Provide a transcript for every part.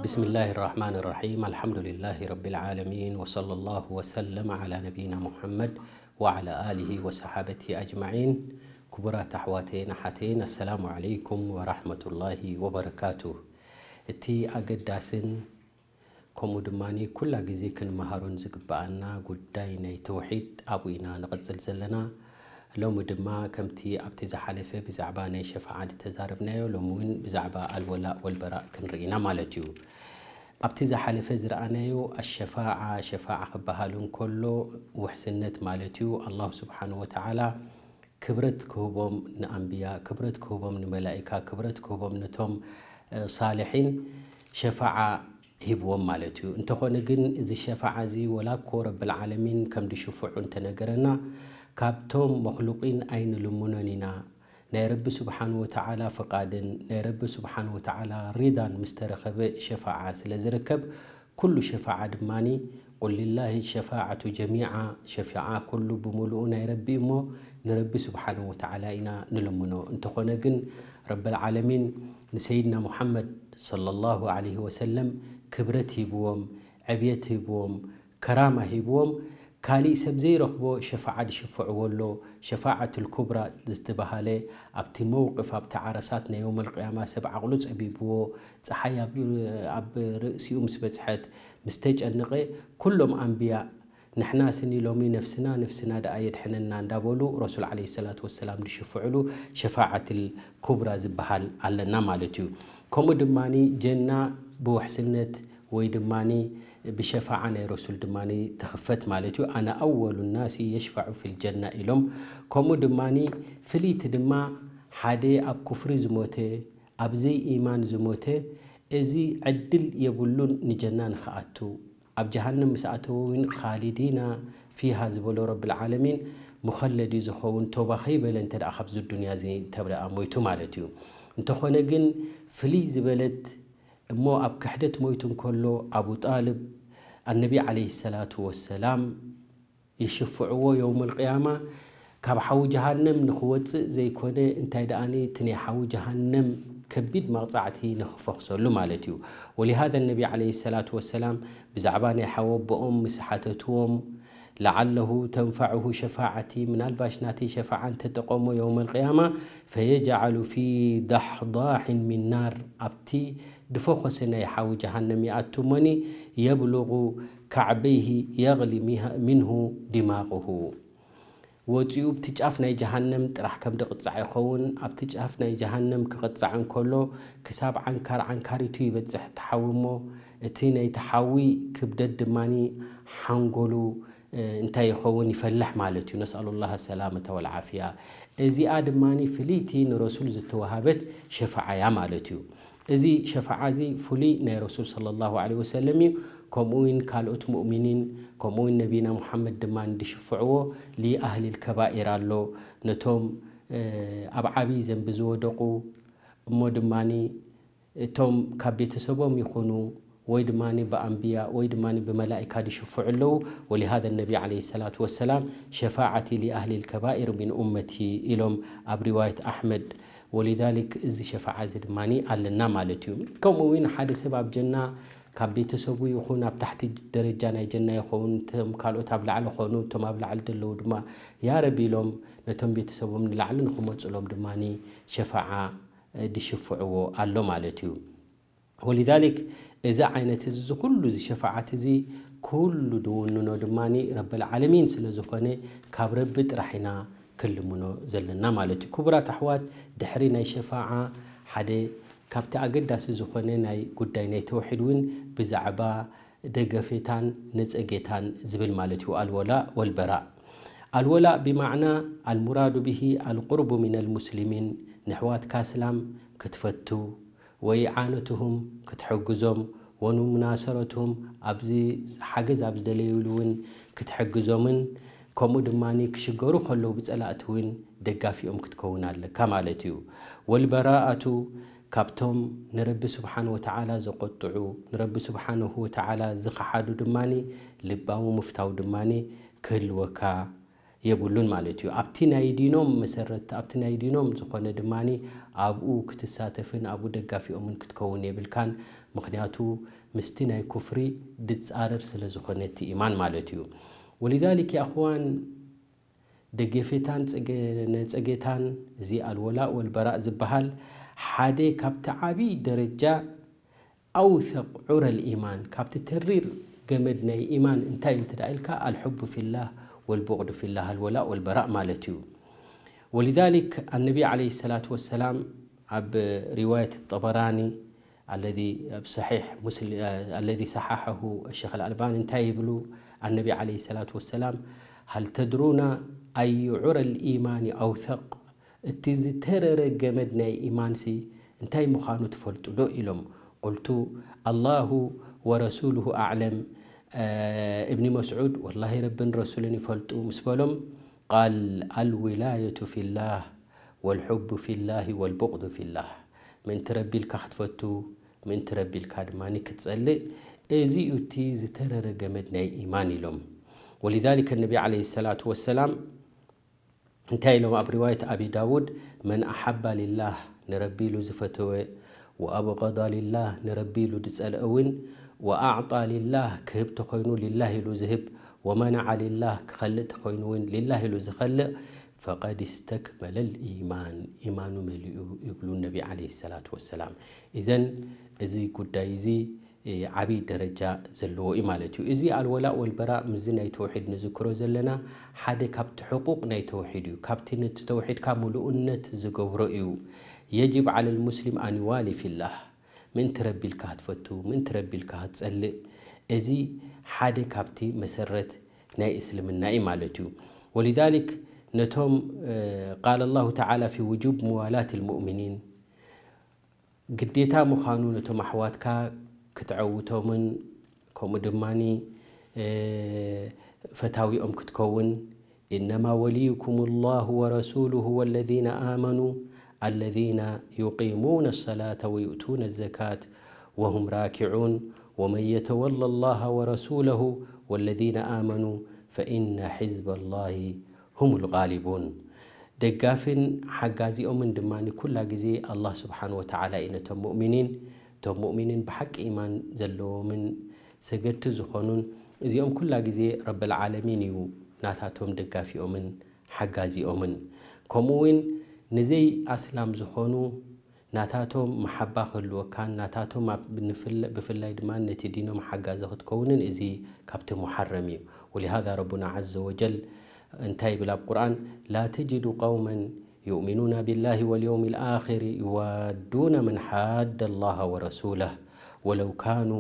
بسم الله الرحمن الرحيم. الحمد لله رب العالمين، وصلى الله وسلم على نبينا محمد وعلى آله وصحابته أجمعين. ክቡራት ኣሕዋተይን ኣሓተይን፣ ኣሰላሙ ዓለይኩም ወራሕመቱላሂ ወበረካቱ። እቲ ኣገዳስን ከምኡ ድማ ኩላ ግዜ ክንመሃሮን ዝግብኣና ጉዳይ ናይ ተውሒድ ኣብኡ ኢና ንቐጽል ዘለና። ሎሚ ድማ ከምቲ ኣብቲ ዝሓለፈ ብዛዕባ ናይ ሸፋዓ ዝተዛረብናዮ፣ ሎሚ እውን ብዛዕባ ኣልወላእ ወልበራእ ክንርኢ ኢና ማለት እዩ። ኣብቲ ዝሓለፈ ዝረኣናዮ ኣሸፋዓ፣ ሸፋዓ ክበሃል እንከሎ ውሕስነት ማለት እዩ። ኣላሁ ስብሓነ ወተዓላ ክብረት ክህቦም ንኣንብያ፣ ክብረት ክህቦም ንመላኢካ፣ ክብረት ክህቦም ነቶም ሳልሒን ሸፋዓ ሂብዎም ማለት እዩ። እንተኾነ ግን እዚ ሸፋዓ እዚ ወላ እኮ ረብል ዓለሚን ከም ድሽፍዑ እንተነገረና፣ ካብቶም መኽሉቂን ኣይንልምኖን ኢና። ናይ ረቢ ስብሓን ወተዓላ ፍቓድን ናይ ረቢ ስብሓን ወተዓላ ሪዳን ምስ ተረኸበ ሸፋዓ ስለ ዝርከብ፣ ኩሉ ሸፋዓ ድማኒ ቁል ሊላሂ ሸፋዓቱ ጀሚዓ፣ ሸፋዓ ኩሉ ብምሉኡ ናይ ረቢ እሞ ንረቢ ስብሓን ወተዓላ ኢና ንልምኖ። እንተኾነ ግን ረብል ዓለሚን ንሰይድና ሙሓመድ ሰለላሁ ዓለይሂ ወሰለም ክብረት ሂብዎም፣ ዕብየት ሂብዎም፣ ከራማ ሂብዎም፣ ካሊእ ሰብ ዘይረኽቦ ሸፋዓ ድሽፍዕዎ ኣሎ። ሸፋዓቱል ኩብራ ዝተባሃለ ኣብቲ መውቅፍ ኣብቲ ዓረሳት ናይ የውመል ቅያማ ሰብ ዓቕሉ ጸቢብዎ፣ ጸሓይ ኣብ ኣብ ርእሲኡ ምስ በጽሐት፣ ምስ ተጨነቐ፣ ኩሎም ኣንብያ ንሕና ስኒ ሎሚ ነፍስና ነፍስና ደኣ የድሕነና እንዳበሉ ረሱል ዓለይሂ ሰላቱ ወሰላም ድሽፍዕሉ ሸፋዓትል ኩብራ ዝበሃል ኣለና ማለት እዩ። ከምኡ ድማኒ ጀና ብውሕስነት ወይ ድማኒ ብሸፋዓ ናይ ረሱል ድማኒ ትኽፈት ማለት እዩ። ኣነ ኣወሉ ናሲ የሽፋዑ ፊል ጀና ኢሎም። ከምኡ ድማኒ ፍልይቲ ድማ ሓደ ኣብ ኩፍሪ ዝሞተ፣ ኣብ ዘይኢማን ዝሞተ፣ እዚ ዕድል የብሉን ንጀና ንኽኣቱ። ኣብ ጀሃነም ምስ ኣተወ እውን ኻሊዲና ፊሃ ዝበሎ ረብል ዓለሚን፣ ሙኸለድ እዩ ዝኸውን፣ ቶባ ከይበለ እንተ ደኣ ካብዚ ዱንያ እዚ እንተ ደኣ ሞይቱ ማለት እዩ። እንተኾነ ግን ፍልይ ዝበለት እሞ ኣብ ክሕደት ሞይቱ እንከሎ ኣቡ ጣልብ ኣነቢ ዓለይሂ ሰላቱ ወሰላም ይሽፍዕዎ የውመል ቅያማ፣ ካብ ሓዊ ጀሃነም ንኽወጽእ ዘይኮነ፣ እንታይ ደኣኒ እቲ ናይ ሓዊ ጀሃነም ከቢድ መቕጻዕቲ ንኽፈኽሰሉ ማለት እዩ። ወሊሃዛ ነቢ ዓለይሂ ሰላቱ ወሰላም ብዛዕባ ናይ ሓወቦኦም ምስ ሓተትዎም፣ ለዓለሁ ተንፈዕሁ ሸፋዓቲ፣ ምናልባሽ ናተይ ሸፋዓ እንተጠቐሞ የውመል ቅያማ፣ ፈየጅዓሉ ፊ ዳሕዳሕን ሚን ናር፣ ኣብቲ ድፈኾሰ ናይ ሓዊ ጀሃነም ይኣቱ እሞኒ፣ የብሉጉ ካዕበይሂ የግሊ ሚሃ-፣ ሚንሁ ዲማቁሁ። ወፂኡ ኣብቲ ጫፍ ናይ ጀሃነም ጥራሕ ከም ድቕፃዕ ይኸውን። ኣብቲ ጫፍ ናይ ጀሃነም ክቕፃዕ እንከሎ ክሳብ ዓንካር ዓንካሪቱ ይበፅሕ እቲ ሓዊ እሞ፣ እቲ ናይቲ ሓዊ ክብደት ድማኒ ሓንጎሉ፣ እ፣ እንታይ ይኸውን ይፈልሕ ማለት እዩ። ነስኣሉ ላህ ሰላመተ ወልዓፍያ። እዚኣ ድማኒ ፍልይቲ ንረሱል ዝተዋሃበት ሸፋዓ እያ ማለት እዩ። እዚ ሸፋዓ እዚ ፍሉይ ናይ ረሱል ሰለላሁ ዐለይሂ ወሰለም እዩ። ከምኡ እውን ካልኦት ሙእሚኒን፣ ከምኡ እውን ነቢና ሙሓመድ ድማ እንድሽፍዕዎ፣ ሊኣህሊል ከባኢር ኣሎ። ነቶም፣ እ፣ ኣብ ዓብዪ ዘንቢ ዝወደቑ፣ እሞ ድማኒ እቶም ካብ ቤተሰቦም ይኹኑ፣ ወይ ድማኒ ብኣንብያ፣ ወይ ድማኒ ብመላኢካ ድሽፍዑ ኣለዉ። ወሊሃዘ ነቢ ዐለይሂ ሰላቱ ወሰላም፣ ሸፋዓቲ ሊኣህሊል ከባኢር ሚን ኡመቲ ኢሎም ኣብ ሪዋየት ኣሕመድ። ወሊዛሊክ እዚ ሸፋዓ እዚ ድማኒ ኣለና ማለት እዩ። ከምኡ እውን ሓደ ሰብ ኣብ ጀና ካብ ቤተሰቡ ይኹን ኣብ ታሕቲ ደረጃ ናይ ጀና ይኸውን፣ እቶም ካልኦት ኣብ ላዕሊ ኾኑ፣ እቶም ኣብ ላዕሊ ዘለዉ ድማ ያ ረቢ ኢሎም ነቶም ቤተሰቦም ንላዕሊ ንኽመፁሎም ድማኒ ሸፋዓ፣ እ፣ ድሽፍዕዎ ኣሎ ማለት እዩ። ወሊዛሊክ እዚ ዓይነት እዚ፣ እዚ ኩሉ እዚ ሸፋዓት እዚ ኩሉ ድውንኖ ድማኒ ረብል ዓለሚን ስለ ዝኾነ ካብ ረቢ ጥራሕ ኢና ክልምኖ ዘለና ማለት እዩ። ክቡራት ኣሕዋት፣ ድሕሪ ናይ ሸፋዓ ሓደ ካብቲ ኣገዳሲ ዝኾነ ናይ ጉዳይ ናይ ተውሒድ እውን ብዛዕባ ደገፌታን ነጸጌታን ዝብል ማለት እዩ፣ ኣልወላእ ወልበራእ። ኣልወላእ ብማዕና ኣልሙራዱ ብሂ ኣልቁርቡ ሚነል ሙስሊሚን፣ ንሕዋትካ እስላም ክትፈቱ፣ ወኢዓነትሁም ክትሕግዞም፣ ወሙናሰረትሁም ኣብዚ ሓገዝ ኣብ ዝደለዩሉ እውን ክትሕግዞምን፣ ከምኡ ድማ ክሽገሩ ከለዉ ብጸላእቲ እውን ደጋፊኦም ክትከውን ኣለካ ማለት እዩ። ወልበራኣቱ ካብቶም ንረቢ ስብሓን ወተዓላ ዘቆጥዑ፣ ንረቢ ስብሓንሁ ወተዓላ ዝኸሓዱ ድማ ልባዊ ምፍታው ድማ ክህልወካ የብሉን ማለት እዩ። ኣብቲ ናይ ዲኖም መሰረት፣ ኣብቲ ናይ ዲኖም ዝኾነ ድማ ኣብኡ ክትሳተፍን ኣብኡ ደጋፊኦምን ክትከውን የብልካን። ምኽንያቱ ምስቲ ናይ ኩፍሪ ድጻረር ስለ ዝኾነ እቲ ኢማን ማለት እዩ። ወሊዛሊክ የኣኽዋን ደገፌታን ጸገ-፣ ነጸጌታን እዚ ኣልወላእ ወልበራእ ዝበሃል ሓደ ካብቲ ዓብዪ ደረጃ ኣውሰቕ ዑረል ኢማን፣ ካብቲ ተሪር ገመድ ናይ ኢማን እንታይ እዩ እንተ ደኣ ኢልካ፣ ኣልሑቡ ፊላህ ወልቡቕዱ ፊላህ፣ ኣልወላእ ወልበራእ ማለት እዩ። ወሊዛሊክ ኣነቢ ዓለይሂ ሰላቱ ወሰላም ኣብ ሪዋየት ጠበራኒ ኣለዚ ኣብ ሰሒሕ ሙስሊ-፣ ኣለዚ ሰሓሐሁ ሸኽ ኣልኣልባኒ እንታይ ይብሉ? ኣነቢ ዓለይሂ ሰላቱ ወሰላም፣ ሀል ተድሩና ኣዩ ዑረል ኢማኒ ኣውሰቕ፣ እቲ ዝተረረ ገመድ ናይ ኢማንሲ እንታይ ምዃኑ ትፈልጡ ዶ? ኢሎም። ቁልቱ፣ ኣላሁ ወረሱሉሁ ኣዕለም። እብኒ መስዑድ፣ ወላሂ ረብን ረሱልን ይፈልጡ ምስ በሎም፣ ቃል፣ ኣልዊላየቱ ፊላህ ወልሑቡ ፊላሂ ወልቡቕዱ ፊላህ። ምእንቲ ረቢ ኢልካ ክትፈቱ፣ ምእንቲ ረቢ ኢልካ ድማ ክትጸልእ፣ እዚ እዩ እቲ ዝተረረ ገመድ ናይ ኢማን ኢሎም። ወሊዛሊከ ነቢ ዓለይሂ ሰላቱ ወሰላም እንታይ ኢሎም ኣብ ሪዋየት ኣቢ ዳውድ፣ መን ኣሓባ ሊላህ፣ ንረቢ ኢሉ ዝፈተወ፣ ወኣብቐዳ ሊላህ፣ ንረቢ ኢሉ ዝጸልአ እውን፣ ወኣዕጣ ሊላህ፣ ክህብ ተኾይኑ ሊላህ ኢሉ ዝህብ፣ ወመነዓ ሊላህ፣ ክኸልእ ተኾይኑ እውን ሊላህ ኢሉ ዝኸልእ፣ ፈቐድ እስተክመለል ኢማን፣ ኢማኑ መሊኡ ይብሉ ነቢ ዓለይሂ ሰላቱ ወሰላም። ኢዘን እዚ ጉዳይ እዚ ዓብዪ ደረጃ ዘለዎ እዩ ማለት እዩ። እዚ ኣልወላእ ወልበራእ ምስዚ ናይ ተውሒድ ንዝክሮ ዘለና ሓደ ካብቲ ሕቁቕ ናይ ተውሒድ እዩ። ካብቲ ነቲ ተውሒድካ ምሉእነት ዝገብሮ እዩ። የጅብ ዓለል ሙስሊም ኣን ይዋሊ ፊላህ። ምእንቲ ረቢ ኢልካ ክትፈቱ፣ ምእንቲ ረቢ ኢልካ ክትጸልእ፣ እዚ ሓደ ካብቲ መሰረት ናይ እስልምና እዩ ማለት እዩ። ወሊዛሊክ ነቶም፣ እ፣ ቃለ ላሁ ተዓላ ፊ ውጁብ ሙዋላት ልሙእሚኒን፣ ግዴታ ምዃኑ ነቶም ኣሕዋትካ ክትዐውቶምን ከምኡ ድማ፣ እ፣ ፈታዊኦም ክትከውን፣ ኢነማ ወልዩኩም ላሁ ወረሱሉሁ ወለዚነ ኣመኑ ኣለዚነ ዩቂሙነ ሰላተ ወዩእቱነ ዘካት ወሁም ራኪዑን ወመን የተወለ ላሃ ወረሱለሁ ወለዚነ ኣመኑ ፈኢነ ሕዝበ ላሂ ሁሙል ጋሊቡን። ደጋፊን ሓጋዚኦምን ድማ ኩላ ግዜ ኣላህ ስብሓን ወተዓላ እዩ ነቶም ሙእሚኒን። እቶም ሙእሚኒን ብሓቂ ኢማን ዘለዎምን ሰገድቲ ዝኾኑን እዚኦም ኩላ ግዜ ረብል ዓለሚን እዩ ናታቶም ደጋፊኦምን ሓጋዚኦምን። ከምኡ እውን ንዘይ ኣስላም ዝኾኑ ናታቶም መሓባ ክህልወካን ናታቶም ኣብ ንፍለ-፣ ብፍላይ ድማ ነቲ ዲኖም ሓጋዚ ክትከውንን እዚ ካብቲ ሙሓረም እዩ። ወሊሃዛ ረቡና ዓዘ ወጀል እንታይ ይብል ኣብ ቁርኣን? ላ ተጅዱ ቀውመን ዩእሚኑና ቢላሂ ወልየውሚ ልኣኺር ዩዋዱነ መን ሓደ ላሃ ወረሱለህ ወለው ካኑ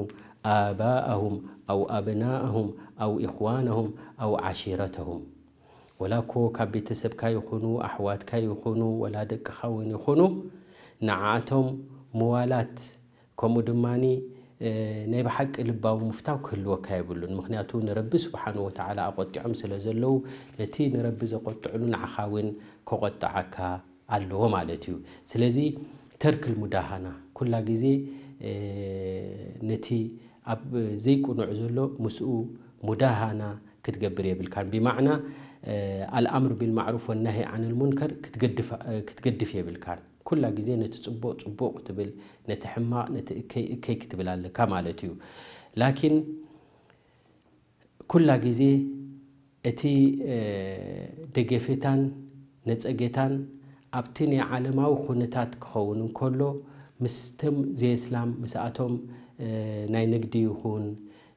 ኣባኣሁም ኣው ኣብናኣሁም ኣው ኢኽዋነሁም ኣው ዓሺረተሁም። ወላ እኮ ካብ ቤተሰብካ ይኹኑ፣ ኣሕዋትካ ይኹኑ፣ ወላ ደቅኻ እውን ይኹኑ፣ ንዓኣቶም ምዋላት፣ ከምኡ ድማኒ፣ እ፣ ናይ ብሓቂ ልባዊ ምፍታው ክህልወካ የብሉን። ምኽንያቱ ንረቢ ስብሓን ወተዓላ ኣቖጢዖም ስለ ዘለዉ፣ ነቲ ንረቢ ዘቖጥዕሉ ንዓኻ እውን ከቖጥዓካ ኣለዎ ማለት እዩ። ስለዚ ተርክል ሙዳሃና፣ ኩላ ግዜ፣ እ፣ ነቲ ኣብ ዘይቅኑዕ ዘሎ ምስኡ ሙዳሃና ክትገብር የብልካን። ብማዕና፣ እ፣ ኣልኣምር ቢልማዕሩፍ ወናሂ ዓን ልሙንከር ክትገድፍ፣ እ፣ ክትገድፍ የብልካን። ኩላ ግዜ ነቲ ጽቡቕ ጽቡቕ ክትብል፣ ነቲ ሕማቕ፣ ነቲ እከይ እከይ ክትብል ኣለካ ማለት እዩ። ላኪን ኩላ ግዜ እቲ፣ እ፣ ደገፌታን ነጸጌታን ኣብቲ ናይ ዓለማዊ ኩነታት ክኸውን እንከሎ፣ ምስቶም ዘየስላም፣ ምስኣቶም፣ እ፣ ናይ ንግዲ ይኹን፣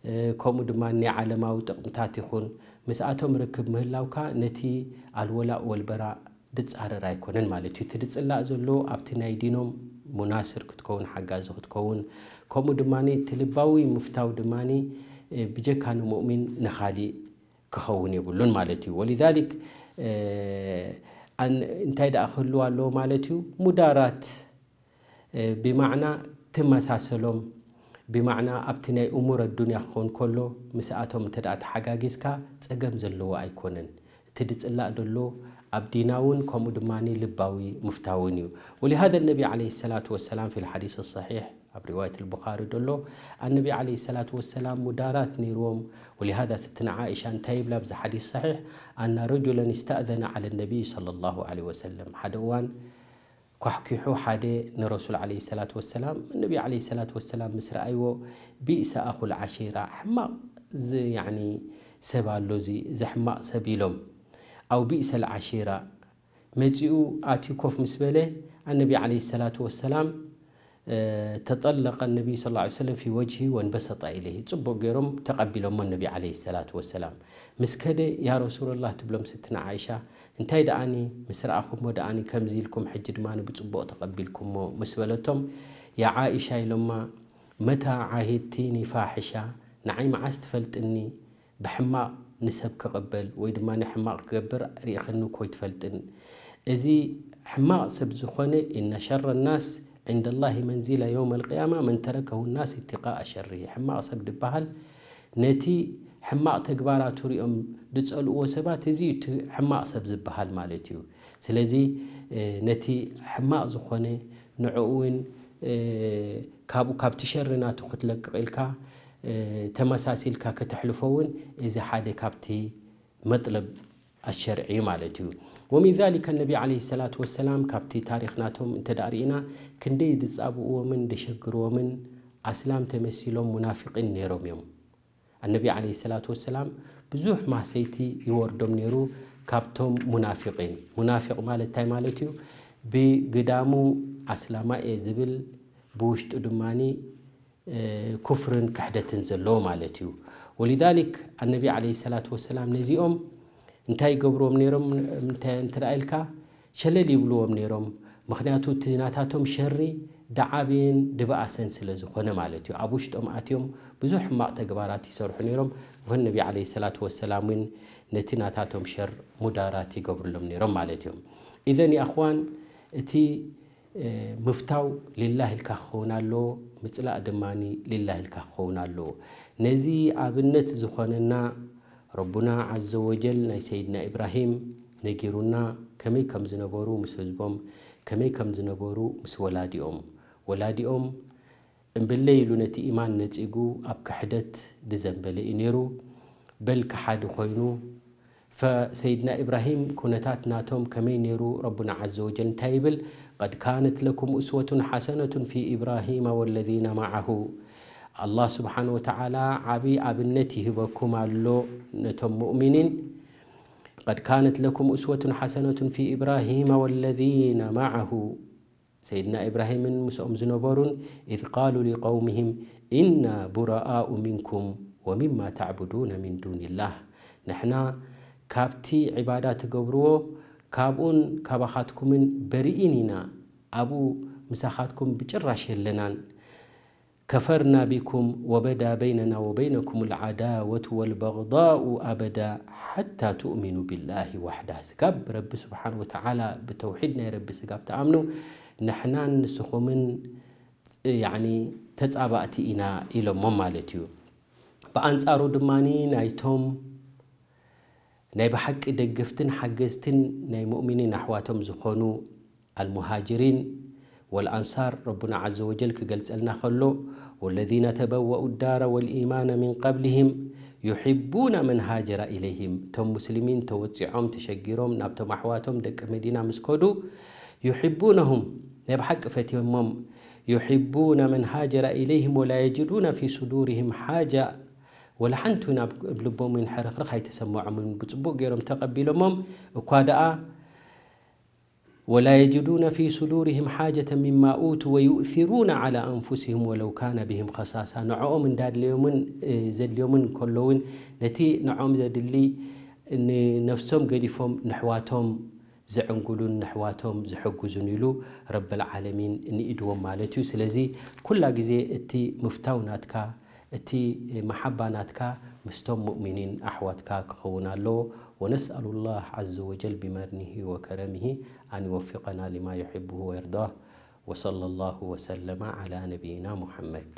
እ፣ ከምኡ ድማ ናይ ዓለማዊ ጥቕምታት ይኹን፣ ምስኣቶም ርክብ ምህላውካ ነቲ ኣልወላእ ወልበራእ ድጻረር ኣይኮነን ማለት እዩ። እቲ ድጽላእ ዘሎ ኣብቲ ናይ ዲኖም ሙናስር ክትከውን፣ ሓጋዚ ክትከውን፣ ከምኡ ድማ እቲ ልባዊ ምፍታው ድማ፣ እ፣ ብጀካ ንሙእሚን ንኻሊእ ክኸውን የብሉን ማለት እዩ። ወሊዛሊክ፣ እ፣ ኣን-፣ እንታይ ደኣ ክህልው ኣለዎ ማለት እዩ? ሙዳራት፣ እ፣ ብማዕና ትመሳሰሎም፣ ብማዕና ኣብቲ ናይ እሙር ኣዱንያ ክኸውን ከሎ፣ ምስኣቶም እንተ ደኣ ተሓጋጊዝካ ጸገም ዘለዎ ኣይኮነን። እቲ ድጽላእ ደሎ ኣብ ዲናውን ከምኡ ድማ ልባዊ ምፍታውን እዩ። ወሊሃذا النبي عليه الصلاة والسلام في الحديث الصحيح ኣብ ሪዋየት البخاري ደሎ፣ ኣነቢ عليه الصلاة والسلام ሙዳራት ነይርዎም። ወሊሃذا ስትነ ዓኢሻ እንታይ ይብላ ኣብዚ ሓዲስ ሰሒሕ? أن رجلا استأذن على النبي صلى الله عليه وسلم። ሓደ እዋን ኳሕኲሑ ሓደ ንረሱል ዓለይሂ ሰላቱ ወሰላም፣ ነቢ ዓለይሂ ሰላቱ ወሰላም ምስ ረኣይዎ፣ "ቢእሰ ኣኹል ዓሺራ፣ ሕማቕ ዝ-፣ ያዕኒ ሰብ ኣሎ፣ እዚ፣ እዚ ሕማቕ ሰብ" ኢሎም። "ኣው ቢእሰል ዓሺራ" መጺኡ ኣትዩ ኮፍ ምስ በለ፣ ኣነቢ ዓለይሂ ሰላቱ ወሰላም፣ እ፣ ተጠለቀ ነቢ ሰለላሁ ዐለይሂ ወሰለም ፊ ወጅሂ ወንበሰጠ ኢለይሂ። ጽቡቕ ገይሮም ተቐቢሎሞ ነቢ ዓለይሂ ሰላቱ ወሰላም። ምስ ከደ፣ "ያ ረሱለላህ" ትብሎም ስትና ዓይሻ፣ "እንታይ ደኣኒ ምስ ረኣኹሞ ደኣኒ ከምዚ ኢልኩም፣ ሕጂ ድማ ብጽቡቕ ተቐቢልኩሞ?" ምስ በለቶም፣ "ያ ዓይሻ" ኢሎማ፣ "መታ ዓሂድቲኒ ፋሒሻ፣ ንዓይ መዓስ ትፈልጥኒ?" ብሕማቕ ንሰብ ክቕበል ወይ ድማ ሕማቕ ክገብር ርኢኽኒ እኮ ኣይትፈልጥን። እዚ ሕማቕ ሰብ ዝኾነ፣ "ኢነ ሸረ ናስ ዒንደ ላሂ መንዚላ የውመል ቅያማ መን ተረከሁ ናስ ኢብቲቃአ ሸሪሂ።" ሕማቕ ሰብ ዝበሃል ነቲ ሕማቕ ተግባራቱ ሪኦም ዝጸልእዎ ሰባት፣ እዚ እዩ እቲ ሕማቕ ሰብ ዝበሃል ማለት እዩ። ስለዚ፣ እ፣ ነቲ ሕማቕ ዝኾነ ንዕኡ እውን፣ እ፣ ካብኡ፣ ካብቲ ሸሪ ናቱ ክትለቅቕ ኢልካ፣ እ፣ ተመሳሲልካ ከተሕልፎ እውን፣ እዚ ሓደ ካብቲ መጥለብ ኣሸርዒ እዩ ማለት እዩ። ወሚን ዛሊከ፣ ነቢ ዓለይሂ ሰላቱ ወሰላም፣ ካብቲ ታሪኽ ናቶም እንተ ደኣ ርኢና፣ ክንደይ ዝጻብእዎምን ዘሸግርዎምን ኣስላም ተመሲሎም ሙናፊቂን ነይሮም እዮም። ኣነቢ ዓለይሂ ሰላቱ ወሰላም፣ ብዙሕ ማህሰይቲ ይወርዶም ነይሩ ካብቶም ሙናፊቂን። ሙናፊቕ ማለት እንታይ ማለት እዩ? ብግዳሙ ኣስላማ እየ ዝብል፣ ብውሽጡ ድማኒ፣ እ፣ ኩፍርን ክሕደትን ዘለዎ ማለት እዩ። ወሊዛሊክ፣ ኣነቢ ዓለይሂ ሰላቱ ወሰላም ነዚኦም እንታይ ይገብርዎም ነይሮም? እንታይ እንተ ደኣ ኢልካ፣ ሸለል ይብልዎም ነይሮም። ምኽንያቱ፣ እቲ ናታቶም ሸሪ ደዓብየን ድበኣሰን ስለ ዝኾነ ማለት እዩ። ኣብ ውሽጦም ኣትዮም ብዙሕ ሕማቕ ተግባራት ይሰርሑ ነይሮም። እወን፣ ነቢ ዓለይሂ ሰላቱ ወሰላም እውን ነቲ ናታቶም ሸር ሙዳራት ይገብርሎም ነይሮም ማለት እዮም። ኢዘን፣ የኣኽዋን፣ እቲ፣ እ፣ ምፍታው ሊላህ ኢልካ ክኸውን ኣለዎ፣ ምጽላእ ድማ ሊላህ ኢልካ ክኸውን ኣለዎ። ነዚ ኣብነት ዝኾነና፣ ረቡና ዓዘ ወጀል ናይ ሰይድና ኢብራሂም ነጊሩና፣ ከመይ ከም ዝነበሩ ምስ ህዝቦም፣ ከመይ ከም ዝነበሩ ምስ ወላዲኦም። ወላዲኦም እምብለይ ኢሉ ነቲ ኢማን ነጺጉ፣ ኣብ ክሕደት ዝዘንበለ እዩ ነይሩ። በል ከሓዲ ኮይኑ። ፈሰይድና ኢብራሂም ኩነታት ናቶም ከመይ ነይሩ? ረቡና ዓዘ ወጀል እንታይ ይብል? "ቀድ ካነት ለኩም እስወቱን ሓሰነቱን ፊ ኢብራሂመ ወለዚነ መዓሁ።" ኣላህ ስብሓን ወተዓላ ዓቢ ኣብነት ይህበኩም ኣሎ ነቶም ሙእሚኒን። "ቀድ ካነት ለኩም እስወቱን ሓሰነቱን ፊ ኢብራሂመ ወለዚነ መዓሁ።" ሰይድና ኢብራሂምን ምስኦም ዝነበሩን፣ "ኢዝ ቃሉ ሊቀውሚሂም ኢና ቡረኣኡ ሚንኩም ወሚማ ተዕቡዱነ ሚን ዱኒላህ።" ንሕና ካብቲ ዒባዳ ትገብርዎ፣ ካብኡን ካባኻትኩምን በሪኢን ኢና፣ ኣብኡ ምሳኻትኩም ብጭራሽ የለናን። "ከፈርና ቢኩም ወበዳ በይነና ወበይነኩም ልዓዳወቱ ወልበግዳኡ ኣበዳ ሓታ ትእሚኑ ቢላሂ ዋሕዳ።" ስጋብ ረቢ ስብሓን ወተዓላ፣ ብተውሒድ ናይ ረቢ ስጋብ ትኣምኑ፣ ንሕናን ንስኹምን፣ ያዕኒ፣ ተጻባእቲ ኢና ኢሎሞም ማለት እዩ። ብኣንጻሩ ድማኒ ናይቶም ናይ ብሓቂ ደገፍትን ሓገዝትን ናይ ሙእሚኒን ኣሕዋቶም ዝኾኑ ኣልሙሃጅሪን ወልኣንሳር ረቡና ዓዘ ወጀል ክገልጸልና ከሎ፣ "ወለዚነ ተበወኡ ዳረ ወልኢማነ ሚን ቀብሊሂም ዩሒቡነ መን ሃጀረ ኢለይሂም።" እቶም ሙስሊሚን ተወጺዖም ተሸጊሮም ናብቶም ኣሕዋቶም ደቂ መዲና ምስ ከዱ፣ ዩሒቡነሁም፣ ናይ ብሓቂ ፈትዮሞም፣ "ዩሒቡነ መን ሃጀረ ኢለይሂም ወላ የጅዱነ ፊ ሱዱሪሂም ሓጃ" ወላ ሓንቲ እውን ኣብ ልቦም እውን ሕርኽርኽ ኣይተሰምዖምን፣ ብጽቡቕ ገይሮም ተቐቢሎሞም እኳ ደኣ፣ "ወላ የጅዱነ ፊ ሱዱሪሂም ሓጀተ ሚማ ኡቱ ወዩእሲሩነ ዓላ ኣንፉሲሂም ወለው ካነ ቢሂም ኸሳሳ።" ንዕኦም እንዳድለዮምን፣ እ፣ ዘድልዮምን ከለውን፣ ነቲ ንዕኦም ዘድሊ ንነፍሶም ገዲፎም ንሕዋቶም ዝዕንጉሉን ንሕዋቶም ዝሕግዙን ኢሉ ረብል ዓለሚን ንኢድዎም ማለት እዩ። ስለዚ ኩላ ግዜ እቲ ምፍታው ናትካ፣ እቲ መሓባ ናትካ ምስቶም ሙእሚኒን ኣሕዋትካ ክኸውን ኣለዎ። ወነስኣሉ ላህ ዓዘ ወጀል ቢመኒሂ ወከረሚሂ ኣን ይወፊቀና ሊማ ዩሕብሁ ወየርዳህ። ወሰለ ላሁ ወሰለመ ዓላ ነቢይና ሙሐመድ።